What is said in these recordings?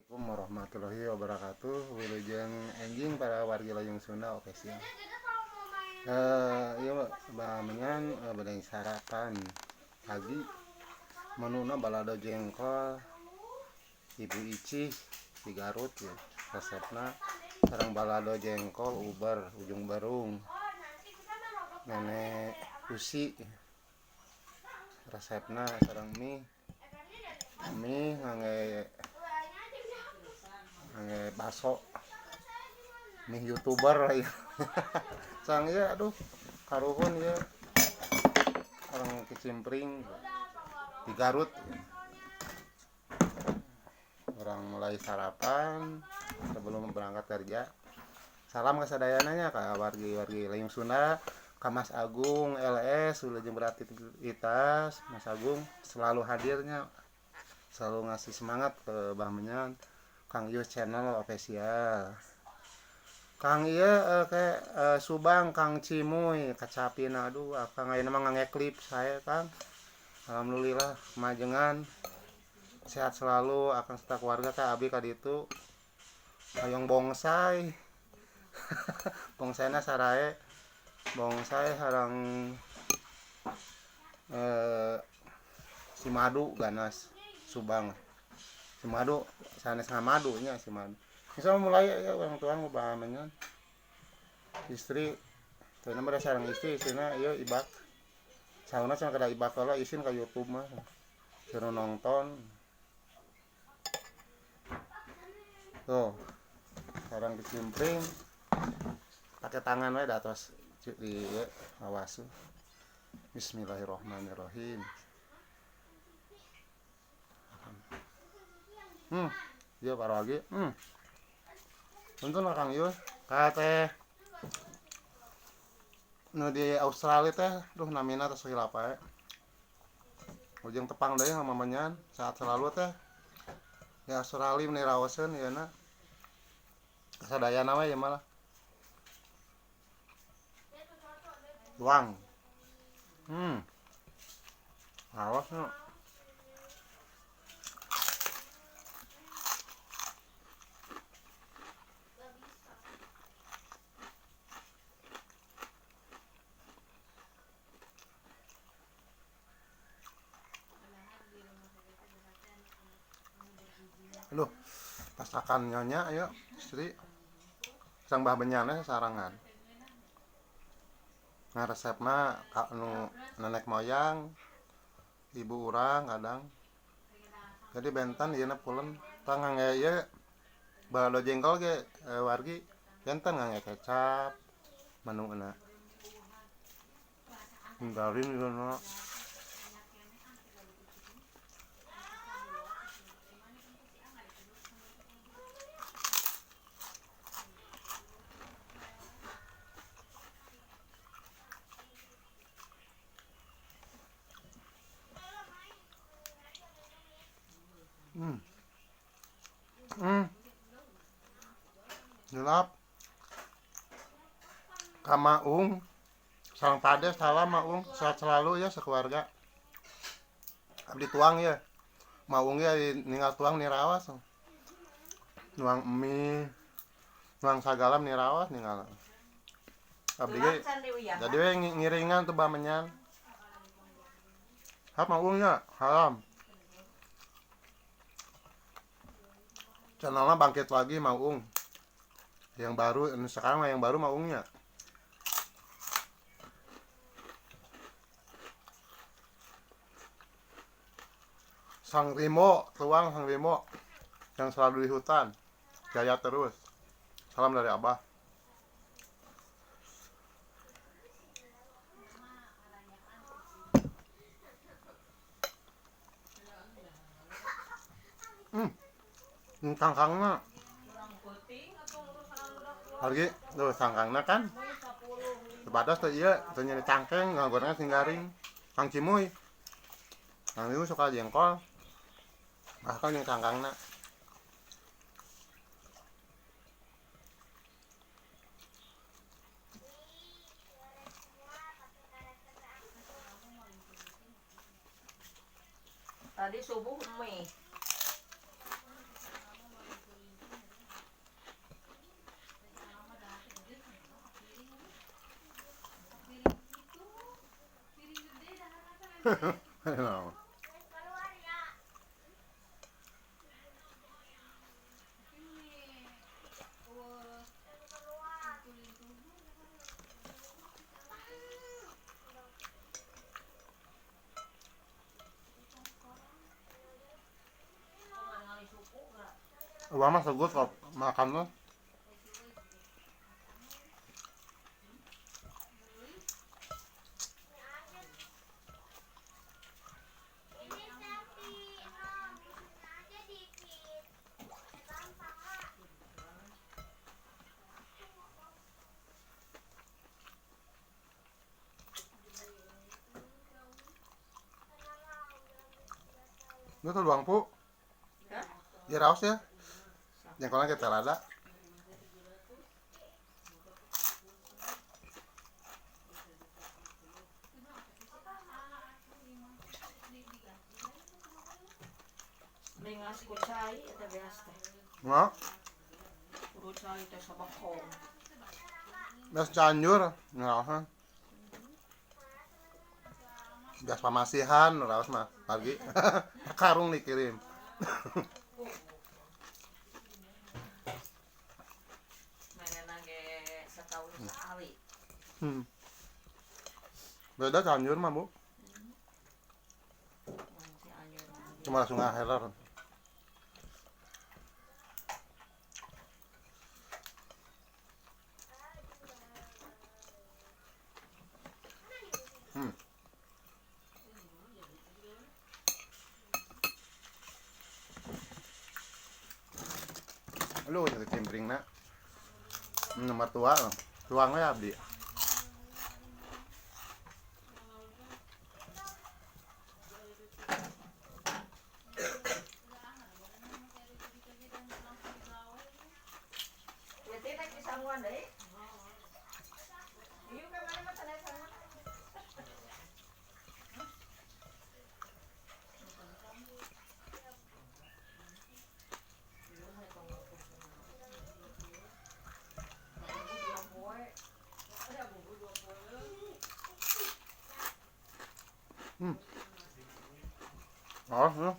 Assalamualaikum warahmatullahi wabarakatuh. Wilujeng enjing para wargi Layung Sunda official. Ieu bamengan bade sarapan pagi. Menuna balado jengkol Ibu Ici di Garut ya. Resepna sareng balado jengkol uber ujung berung. Nenek Usi resepna sareng mie. Mie ngangge bakso mie youtuber ya. Sang ya aduh karuhun ya orang kecimpring di Garut ya. Orang mulai sarapan sebelum berangkat kerja. Salam kesadayananya ka wargi-wargi Layung Sunda, ka Mas Agung LS wilujeng beraktivitas. Mas Agung selalu hadirnya, selalu ngasih semangat ke Bah Menyan. Kang Yus Channel Official, Kang iya ke Subang, Kang Cimuy kacapina, aduh akang ayeuna mah ngangge klip saya Kang. Alhamdulillah majengan sehat selalu akang serta keluarga ka abi ka ditu. Hayang bongsai. Bongsaina sarae. Bongsai sareng si madu ganas Subang. Si madu sanes ngamadu nya si madu. Misal mulai ya orang tua ngubah istri teu mah sareng istri istrina ieu ibak. Sauna cenah kada ibak heula isin ka YouTube mah. Suruh nonton. Tuh. Sareng kecimpring pakai tangan we da atos di awas. Bismillahirrahmanirrahim. Dia baru lagi. Untung lah Kang Yus. Kayak teh nu di Australia teh, duh namina tos hilap ae. Ujung tepang deui sama menyan, saat selalu teh. Di Australia meni raoseun ieu na. Kasadayana we ieu mah lah. Tuang. Raos nu. Aduh, pasakan nyonya ayo istri sang bah benyana sarangan. Nah resepna nu nenek moyang ibu urang kadang. Jadi benten ieu na pulen tah ngangge ieu balado jengkol ge wargi benten ngangge kecap menuna. Hinggarin ieu na. Gelap. Kamaung sareng pade salam Maung, sehat selalu ya sekeluarga. Abdi tuang ya. Maung ya ninggal tuang nirawas. Nuang mie, nuang sagalam nirawas ninggal. Abdi ge jadi we ngiringan tuh bah menyan. Hap Maung ya, haram. Channelnya bangkit lagi Maung. Yang baru sekarang yang baru Maungnya. Sang Rimo, tuang Sang Rimo yang selalu di hutan. Jaya terus. Salam dari Abah. Cangkangna. Hargi tuh cangkangna kan. Sebatas tuh iya, tuh nyari cangkeng, ngagorengna sing garing. Kang Cimuy. Kang Cimuy suka jengkol. Bahkan yang cangkangna. Tadi subuh mie. Naon? Uang mah segut kalau makan tuh. Itu tuh luang pu. Ya raos ya. Jengkolnya kita lada. Bringas ku cai eta beas teh. Nggak. Kudu cai teh sabakong. Beas Cianjur, ngeraosna. Beas pamasihan raos mah pagi. Karung dikirim. Mainan ge setahun sekali. Beda Cianjur mah, Bu. Cianjur. Cuma langsung ngaheler. Lu jadi cimpringna. Nomor tua, tuangnya abdi. Oh, ya.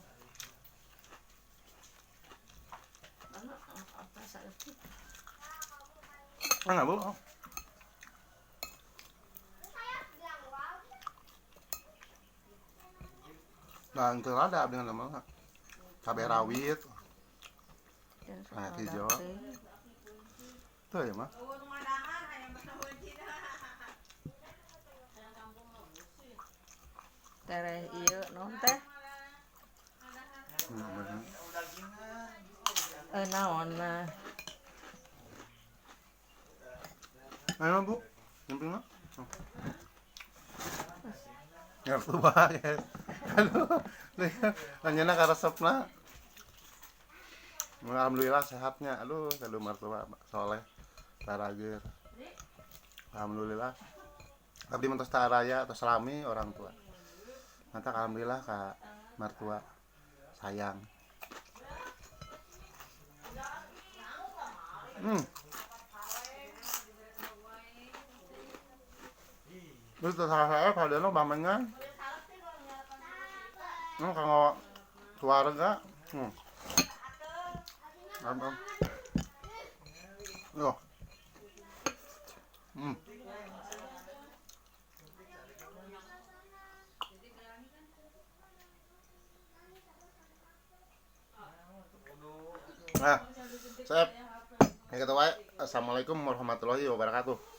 Enak, Bu. Nah, itu ada dengan nama cabai rawit, sangat hijau. Tuh ya, mah. Tereh ieu non teh. Naon nah. Ayo, Bu. Nyempil mah. Ngerti banget. Aduh, lanjutnya ke resepna. Alhamdulillah sehatnya. Aduh, kalau mertua soleh, tarager. Alhamdulillah. Abdi mentos taraya atau selami orang tua. Mantap, alhamdulillah kak mertua sayang. Terus saya pada lo bamengan. Kalau keluarga, Loh. Nah, saya. Assalamualaikum warahmatullahi wabarakatuh.